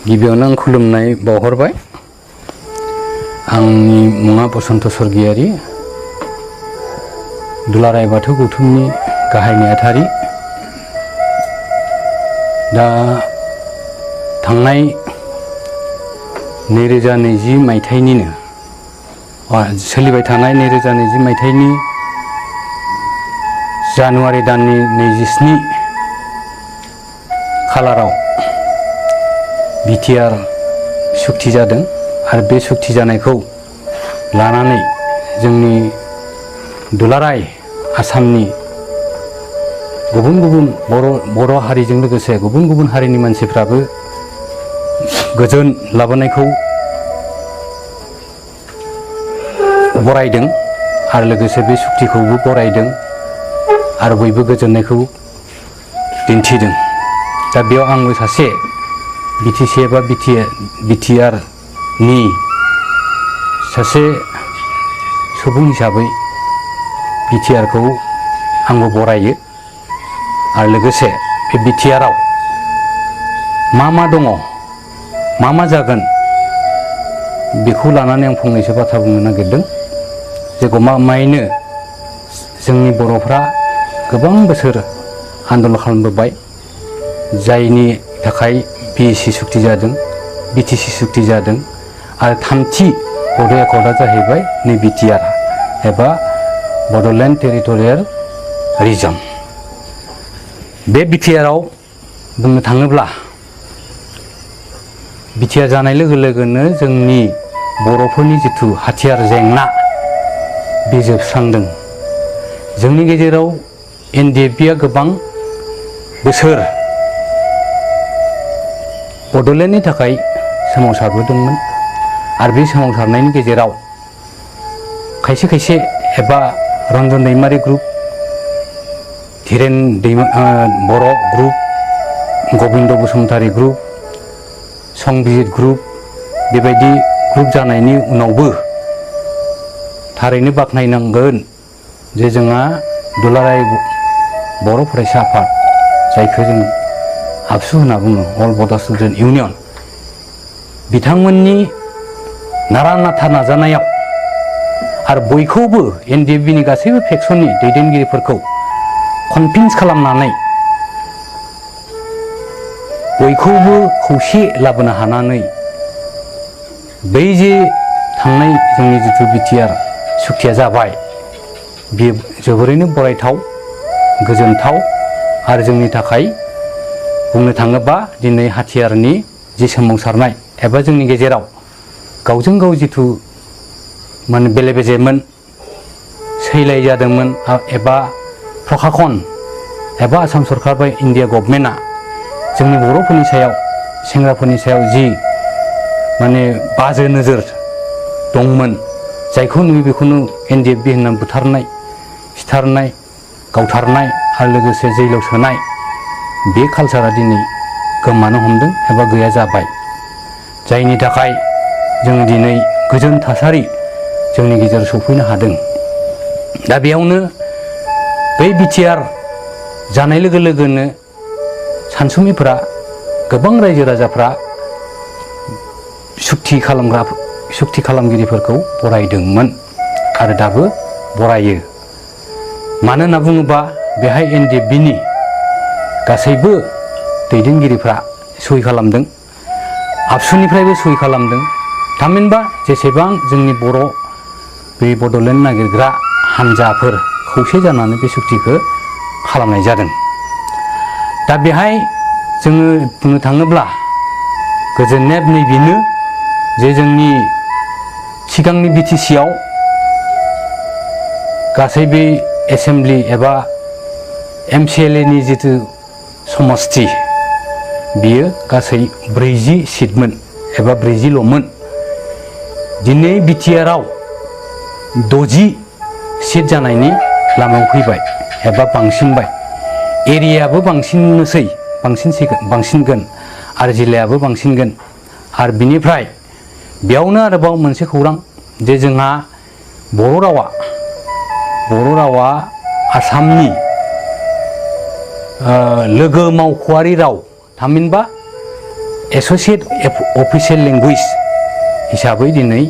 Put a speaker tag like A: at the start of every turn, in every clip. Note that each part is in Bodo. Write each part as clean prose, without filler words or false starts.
A: गिबियावनो आं खुलुमनाय बावहरबाय। आंनि मुङा बसन्त स्वर्गियारि, दुलाराय बाथौ गौथुमनि गाहाय नेहाथारि। दा थांनाय 2020 मायथाइनिनो सोलिबाय थानाय 2020 मायथाइनि जानुवारि दाननि 27 खालाराव बिटिआर सुक्ति जादों आरो बे सुक्ति जानायखौ लानानै जोंनि दुलाराय आसामनि गुबुन गुबुन बर' हारिजों लोगोसे गुबुन गुबुन हारिनि मानसिफ्राबो गोजोन लाबोनायखौ बरायदों आरो लोगोसे बे सुक्तिखौबो बरायदों आरो बयबो गोजोननायखौ दिन्थिदों। दा बेयाव आंबो सासे बिटिसि एबा बिटिआरनि सासे सुबुं हिसाबै बिटिआरखौ आंबो बरायो आरो लोगोसे बे बिटिआराव मा दङ, मा जागोन बेखौ लानानै आं फंनैसो बाथ्रा बुंनो नागिरदों। जे गमामायैनो जोंनि बर'फ्रा गोबां बोसोर आन्दलन खालामबोबाय, जायनि थाखाय बिएसि सुक्ति जादों, बिटिसि सुक्ति जादों आरो थामथि बड' एकर्डआ जाहैबाय नै बिटिआर एबा बड'लेण्ड टेरिटरियेल रिजन। बे बिटिआराव बुंनो थाङोब्ला बिटिआर जानाय लोगो लोगोनो जोंनि बर'फोरनि जिथु हाथियार जेंना बे जोबस्रांदों। जोंनि गेजेराव एनडिएफबिआ गोबां बोसोर बड'लेण्डनि थाखाय सोमावसारबोदोंमोन आरो बे सोमावसारनायनि गेजेराव खायसे एबा Ranjan Daimari group, Dhiren Boro' group, Gobinda Basumatary group, Sambijit group, बेबायदि ग्रुप जानायनि उनावबो थारैनो बाख्नायनांगोन जे जोंहा दुलाराय बर' फरायसा आफाद, जायखौ जों आबसु होनना बुङो, अल बड' स्टुडेन्ट इउनियन, बिथांमोननि नारा नाथा नाजानायाव आरो बयखौबो एनडिएफबिनि गासैबो फेक्सननि दैदेनगिरिफोरखौ कनभिन्स खालामनानै बयखौबो खौसे लाबोनो हानानै बै जे थांनाय जोंनि जिथु बिटिआर सुक्तिया जाबाय, बेयो जोबोरैनो बरायथाव, गोजोनथाव आरो जोंनि थाखाय बुंनो थाङोबा दिनै हाथियारनि जि सोमावसारनाय एबा जोंनि गेजेराव गावजों गाव जिथु माने बेले बेजेमोन, सैलाय जादोंमोन एबा प्रखाखन एबा आसाम सरकार बा इन्डिया गभर्नमेन्टआ जोंनि बर'फोरनि सायाव, सेंग्राफोरनि सायाव जि माने बाजो नोजोर दंमोन, जायखौ नुयो बेखौनो एनडिएफबि होनना बुथारनाय, सिथारनाय, गावथारनाय आरो लोगोसे जेइलाव सोनाय, बे कालसारा दिनै गोमानो हमदों एबा गैया जाबाय। जायनि थाखाय जों दिनै गोजोन थासारि जोंनि गेजेराव सफैनो हादों। दा बेयावनो बै बिटिआर जानाय लोगो लोगोनो सानसुमैफोरा, गोबां रायजो राजाफ्रा सुक्ति खालामगिरिफोरखौ बरायदोंमोन आरो दाबो बरायो। मानो होनना बुङोबा बेहाय एनडिएफबिनि गासैबो दैदेनगिरिफ्रा सहि खालामदों, आबसुनिफ्रायबो सहि खालामदों। थामहिनबा जेसेबां जोंनि बर' बे बड'लेण्ड नागिरग्रा हान्जाफोर खौसे जानानै बे सुक्तिखौ खालामनाय जादों। दा बेहाय जोङो बुंनो थाङोब्ला गोजोननाया नैबेनो जे जोंनि सिगांनि बिटिसिआव गासै बे एसेमब्लि एबा एमसिएलएनि जिथु समस्ति, बियो गासै 40 सिटमोन एबा 40ल'मोन। दिनै बिटिआराव 60 सिट जानायनि लामायाव फैबाय एबा बांसिनबाय। एरियायाबो बांसिनगोन आरो जिल्लायाबो बांसिनगोन। आरो बिनिफ्राय बेयावनो आरोबाव मोनसे खौरां जे जोंहा बर' रावा आसामनि लोगो मावख'आरि राव, थामहिनबा एस'सियेट अफिसियेल लेंगुवेज हिसाबै दिनै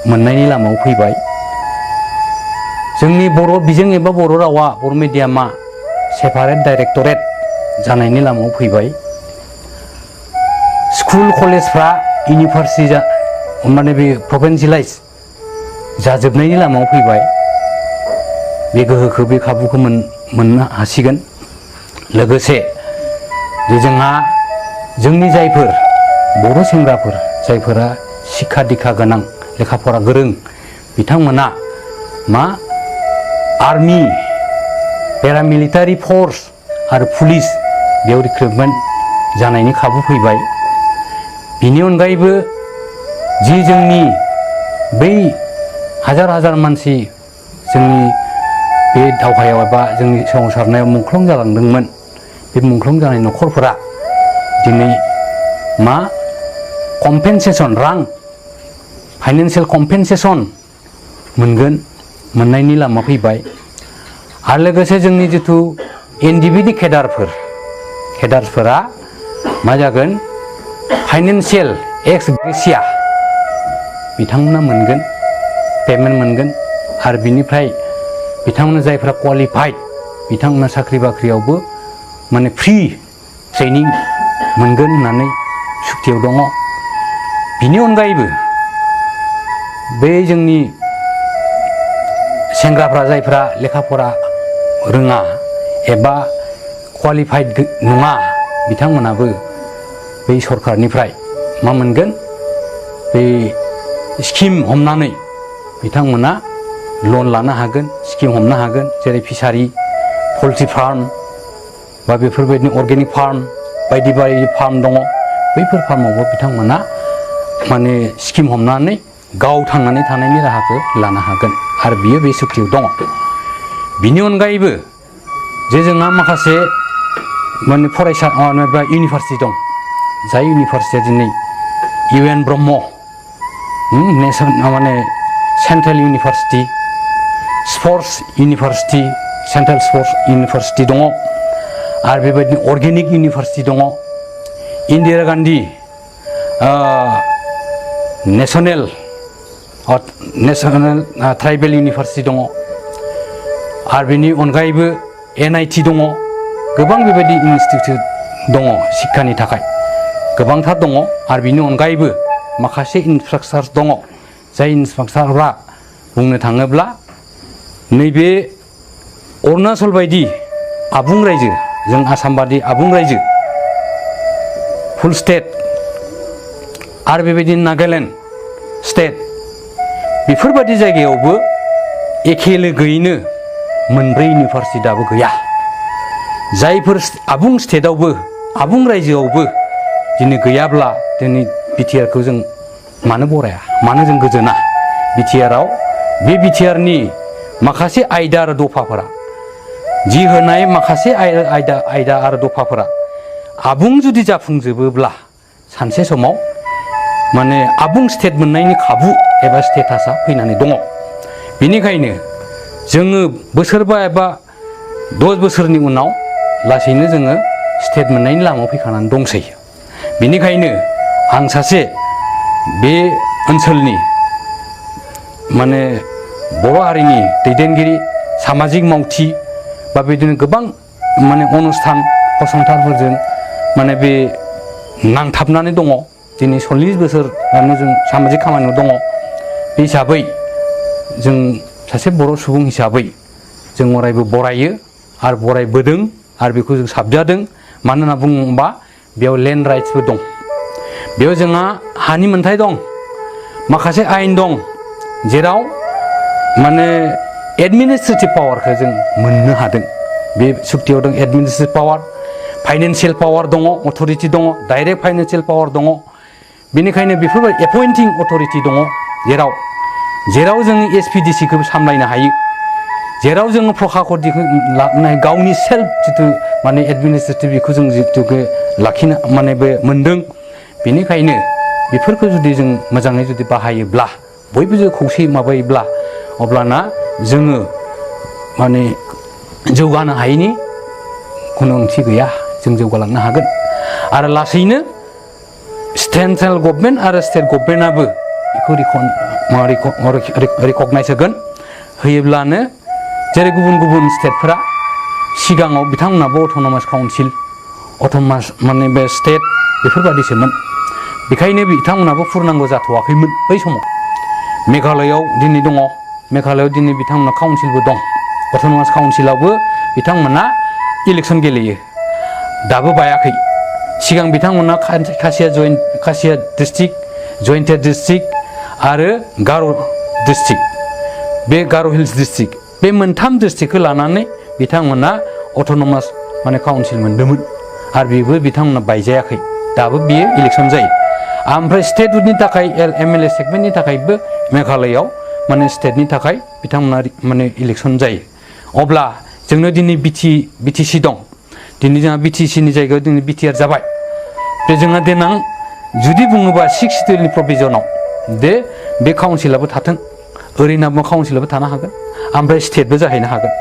A: मोननायनि लामायाव फैबाय। जोंनि बर' बिजों एबा बर' रावा बर' मिडियामा सेपारेट डाइरेक्टरेट जानायनि लामायाव फैबाय। स्कुल कलेजफ्रा इउनिभार्सिटि माने बे प्रभिन्सियेलाइज जाजोबनायनि लामायाव फैबाय। बे गोहोखौ बे खाबुखौ मोननो हासिगोन। लोगोसे जे जोंहा जोंनि जायफोर बर' सेंग्राफोर जायफोरा शिक्षा दीक्षा गोनां लेखा फरा गोरों बिथांमोना मा आर्मी पेरामिलिटारि फर्स आरो पुलिस बेयाव रिक्रुटमेन्ट जानायनि खाबु फैबाय। बिनि अनगायैबो जि जोंनि बै हाजार हाजार मानसि जोंनि बे दावहायाव एबा जोंनि सोमावसारनायाव मुंख्लं जालांदोंमोन बे मुंख्लं जानाय न'खरफोरा दिनै मा कम्पेनसेसन रां फाइनान्सियेल कम्पेनसेसन मोननायनि लामा फैबाय। आरो लोगोसे जोंनि जिथु एनडिबिडि केडारफोरा मा जागोन फाइनान्सियेल एक्स ग्रेसिया बिथांमोना मोनगोन पेमेन्ट मोनगोन। आरो बिनिफ्राय बिथांमोना जायफ्रा क्वालिफाइड बिथांमोना साख्रि बाख्रियावबो माने फ्रि ट्रेनिं मोनगोन होननानै सुक्तियाव दङ। बिनि अनगायैबो बे जोंनि सेंग्राफ्रा जायफ्रा लेखा फरा रोङा एबा क्वालिफाइड नङा बिथांमोनाबो बै सरकारनिफ्राय मा मोनगोन बे स्किम हमनानै बिथांमोना लन लानो हागोन स्किम हमनो हागोन। जेरै फिसारि पल्ट्रि फार्म बा बेफोरबायदिनो अर्गेनिक फार्म बायदि बायदि फार्म दङ। बैफोर फार्मावबो बिथांमोना माने स्किम हमनानै गाव थांनानै थानायनि राहाखौ लानो हागोन आरो बियो बे सुक्तियाव दङ। बिनि अनगायैबो जे जोंहा माखासे माने फरायसा बा इउनिभार्सिटि दं जाय इउनिभार्सिटिया दिनै UN ब्रह्म माने central university sports university central sports university दङ। आरो बेबायदिनो अर्गेनिक इउनिभार्सिटि दङ। Indira Gandhi national tribal university दङ। आरो बेनि अनगायैबो NIT दङ। गोबां बेबायदि इनस्टिटिउट दङ शिक्षानि थाखाय गोबांथार दङ। आरो बिनि अनगायैबो माखासे इनफ्रास्ट्राकचार दङ जाय इनफ्रास्ट्राकचारफ्रा बुंनो थाङोब्ला नैबे अरुणाचल बायदि आबुं रायजो जों आसाम बादि आबुं रायजो फुल स्टेट आरो बेबायदिनो नागालेण्ड स्टेट बेफोरबायदि जायगायावबो एखे लोगोयैनो मोनब्रै इउनिभार्सिटि दाबो गैया। जायफोर आबुं स्टेटआवबो आबुं रायजोआवबो दिनै गैयाब्ला दिनै बिटिआरखौ जों मानो बराया मानो जों गोजोना। बिटिआराव बे बिटिआरनि माखासे आयदा आरो दफाफोरा जि होनाय माखासे आयदा आरो दफाफोरा आबुं जुदि जाफुंजोबोब्ला सानसे समाव माने आबुं स्टेट मोननायनि खाबु एबा स्टेटासा फैनानै दङ। बेनिखायनो जोङो बोसोरबा एबा 10 बोसोरनि उनाव लासैनो जोङो स्टेट मोननायनि लामायाव फैखानानै दंसै। बेनिखायनो आं सासे बे ओनसोलनि माने बर' हारिनि दैदेनगिरि सामाजिक मावथि बा बिदिनो गोबां माने अनुस्थान फसंथानफोरजों माने बे नांथाबनानै दङ। दिनै 40 बोसोरानो जों सामाजिक खामानियाव दङ। बे हिसाबै जों सासे बर' सुबुं हिसाबै जों अरायबो बरायो आरो बरायबोदों आरो बेखौ जों साबजादों। मानो होनना बुङोबा बेयाव लेन्ड राइट्सबो दं। बेयाव जोंहा हानि मोन्थाय दं माखासे आयेन दं जेराव माने एडमिनिस्ट्रेटिभ पावारखौ जों मोननो हादों। बे सुक्तियाव दं एडमिनिस्ट्रेटिभ पावार फाइनान्सियेल पावार दङ अथरिटि दङ डाइरेक्ट फाइनान्सियेल पावार दङ। बेनिखायनो बेफोरबायदि एपइन्टिं अथरिटि दङ जेराव जोङो SPDCखौबो सामलायनो हायो। जेराव जोङो प्रखाखथिखौ लाबोनो हायो गावनि सेल्फ जिथु माने एडमिनिस्ट्रेटिभ बेखौ जों जिथु लाखिनो माने बे मोनदों। बेनिखायनो बेफोरखौ जुदि जों मोजाङै जुदि बाहायोब्ला बयबो जों खौसेयै माबायोब्ला अब्लाना जोङो माने जौगानो हायैनि खुनु ओंथि गैया। जों जौगालांनो हागोन आरो लासैनो सेन्ट्रेल गभर्नमेन्ट आरो स्टेट गभर्नमेन्टआबो बेखौ रिकगनाइज होगोन होयोब्लानो जेरै गुबुन गुबुन स्टेटफोरा सिगाङाव बिथांमोनाबो अट'नमास काउन्सिल अट'नमास माने बे स्टेट बेफोरबादिसोमोन बेखायनो बिथांमोनाबो फुरनांगौ जाथ'वाखैमोन बै समाव मेघालयआव दिनै दङ मेघालयआव दिनै बिथांमोना काउन्सिलबो दं अट'नमास काउन्सिलावबो बिथांमोना इलेक्सन गेलेयो दाबो बायाखै सिगां बिथांमोना खासिया डिस्ट्रिक्ट जयन्तिया डिस्ट्रिक्ट आरो गार' डिस्ट्रिक्ट बे गार' हिल्स डिस्ट्रिक्ट बे मोनथाम डिस्ट्रिक्टखौ लानानै बिथांमोना अट'नमास माने काउन्सिल मोनदोंमोन आरो बेबो बिथांमोना बायजायाखै दाबो बियो इलेक्सन जायो ओमफ्राय स्टेटनि थाखाय एमएलए सेगमेन्टनि थाखायबो मेघालयआव माने स्टेटनि थाखाय बिथांमोना माने इलेक्सन जायो अब्ला जोंनो दिनै बिटिसि दं दिनै जोंहा बिटिसिनि जायगायाव दिनै बिटिआर जाबाय बे जोंहा देनां जुदि बुङोबा 6 सिडुलनि प्रभिजनाव बे काउन्सिलाबो थाथों ओरैनाबो काउन्सिलाबो थानो हागोन ओमफ्राय स्टेटबो जाहैनो हागोन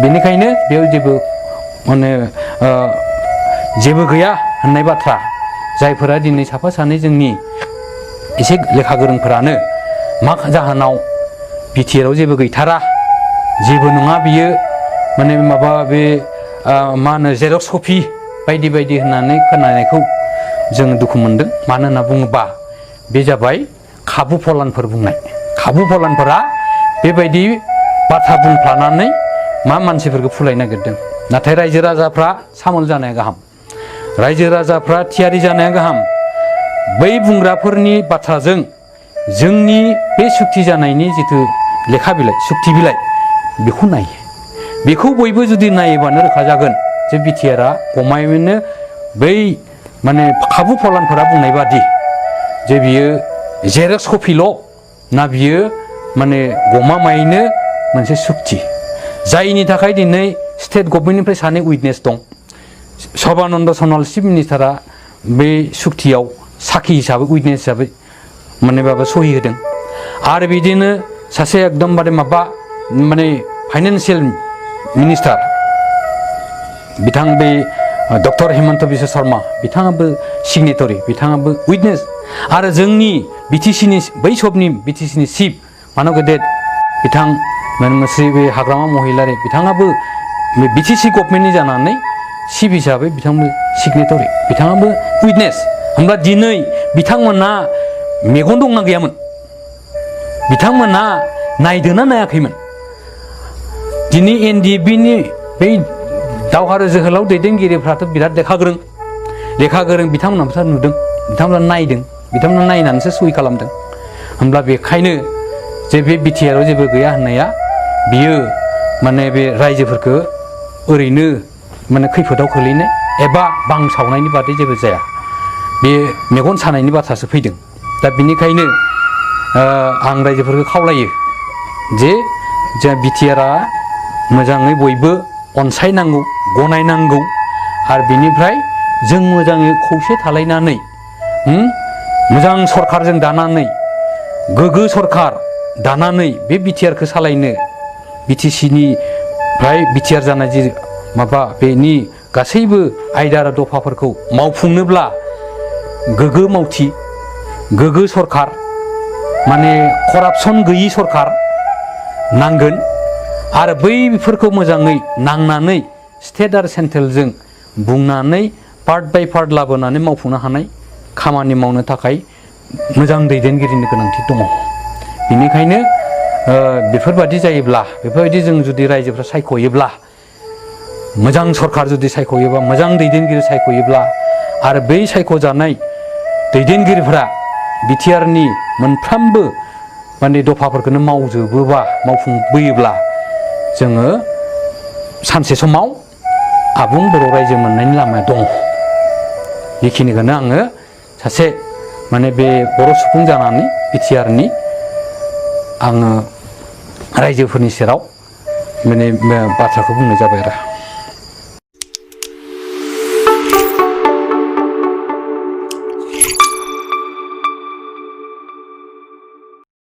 A: बेनिखायनो बेयाव जेबो गैया होननाय बाथ्रा जायफोरा दिनै साफा सानै जोंनि एसे लेखा गोरोंफोरानो मा जाहोनाव बिटिआरआव जेबो गैथारा जेबो नङा बियो माने माबा बे मा होनो जेरक्स कपि बायदि बायदि होननानै खोनानायखौ जों दुखु मोनदों मानो होनना बुङोबा बे जाबाय खाबु फलानफोर बुंनाय खाबु फलानफोरा बेबायदि बाथ्रा बुंफ्लानानै मा मानसिफोरखौ फुलायनो नागिरदों नाथाय रायजो राजाफ्रा सामोल जानाया गाहाम रायजो राजाफ्रा थियारि जानाया गाहाम बै बुंग्राफोरनि बाथ्राजों जोंनि बे सुक्ति जानायनि जिथु लेखा बिलाइ सुक्ति बिलाइ बेखौ नायो बेखौ बयबो जुदि नायोबानो रोखा जागोन जे बिटिआरआ गमायैनो बै माने खाबु फलानफोरा बुंनाय बादि जे बियो जेरक्स कपिल' ना बियो माने गमामायैनो मोनसे सुक्ति जायनि थाखाय दिनै स्टेट गभर्नमेन्टनिफ्राय सानै उइटनेस दं सर्बानन्द सनवाल चिफ मिनिस्टारा बे सुक्तियाव साखि हिसाबै उइटनेस हिसाबै माने माबा सहि होदों आरो बिदिनो सासे एकदमबारे माबा माने फाइनान्सियेल मिनिस्टार बिथां बे डक्टर हिमन्त बिश्व शर्मा बिथाङाबो सिगनेटरि बिथाङाबो उइटनेस आरो जोंनि बिटिसिनि बै समनि बिटिसिनि चिफ मानब गेदेर बिथां मोनसे बे हाग्रामा महिलारि बिथाङाबो बिटिसि गभर्नमेन्टनि जानानै चिफ हिसाबै बिथांबो सिगनेटरि बिथाङाबो उइटनेस होमब्ला दिनै बिथांमोना मेगन दंना गैयामोन बिथांमोना नायदोंना नायाखैमोन दिनै एनडिएफबिनि बै दावहारु जोहोलाव दैदेनगिरिफ्राथ' बिराद लेखा गोरों बिथांमोनहाबोथ' नुदों बिथांमोना नायदों बिथांमोना नायनानैसो सहि खालामदों होमब्ला बेखायनो जे बे बिटिआरआव जेबो गैया होननाया बियो माने बे रायजोफोरखौ ओरैनो माने खैफोदाव खोलैनाय एबा बांसावनायनि बादै जेबो जाया बे मेगन सानायनि बाथ्रासो फैदों दा बिनिखायनो आं रायजोफोरखौ खावलायो जे जोंहा बिटिआरआ मोजाङै बयबो अनसायनांगौ गनायनांगौ आरो बिनिफ्राय जों मोजाङै खौसे थालायनानै मोजां सरखारजों दानानै गोग्गो सरखार दानानै बे बिटिआरखौ सालायनो बिटिसिनिफ्राय बिटिआर जानाय जि माबा बेनि गासैबो आयदा आरो दफाफोरखौ मावफुंनोब्ला गोग्गो मावथि गोग्गो सरखार माने करापसन गैयि सरखार नांगोन आरो बैफोरखौ मोजाङै नांनानै स्टेट आरो सेन्ट्रेलजों बुंनानै पार्ट बाय पार्ट लाबोनानै मावफुंनो हानाय खामानि मावनो थाखाय मोजां दैदेनगिरिनि गोनांथि दङ बेनिखायनो बेफोरबादि जायोब्ला बेफोरबायदि जों जुदि रायजोफ्रा सायख'योब्ला मोजां सरखार जुदि सायख'योबा मोजां दैदेनगिरि सायख'योब्ला आरो बै सायख'जानाय दैदेनगिरिफोरा बिटिआरनि मोनफ्रोमबो माने दफाफोरखौनो मावजोबोबा मावफुंबोयोब्ला जोङो सानसे समाव आबुं बर' रायजो मोननायनि लामाया दङ बेखिनिखौनो आङो सासे माने बे बर' सुबुं जानानै बिटिआरनि आङो रायजोफोरनि सेराव माने बाथ्राखौ बुंनाय जाबाय आरो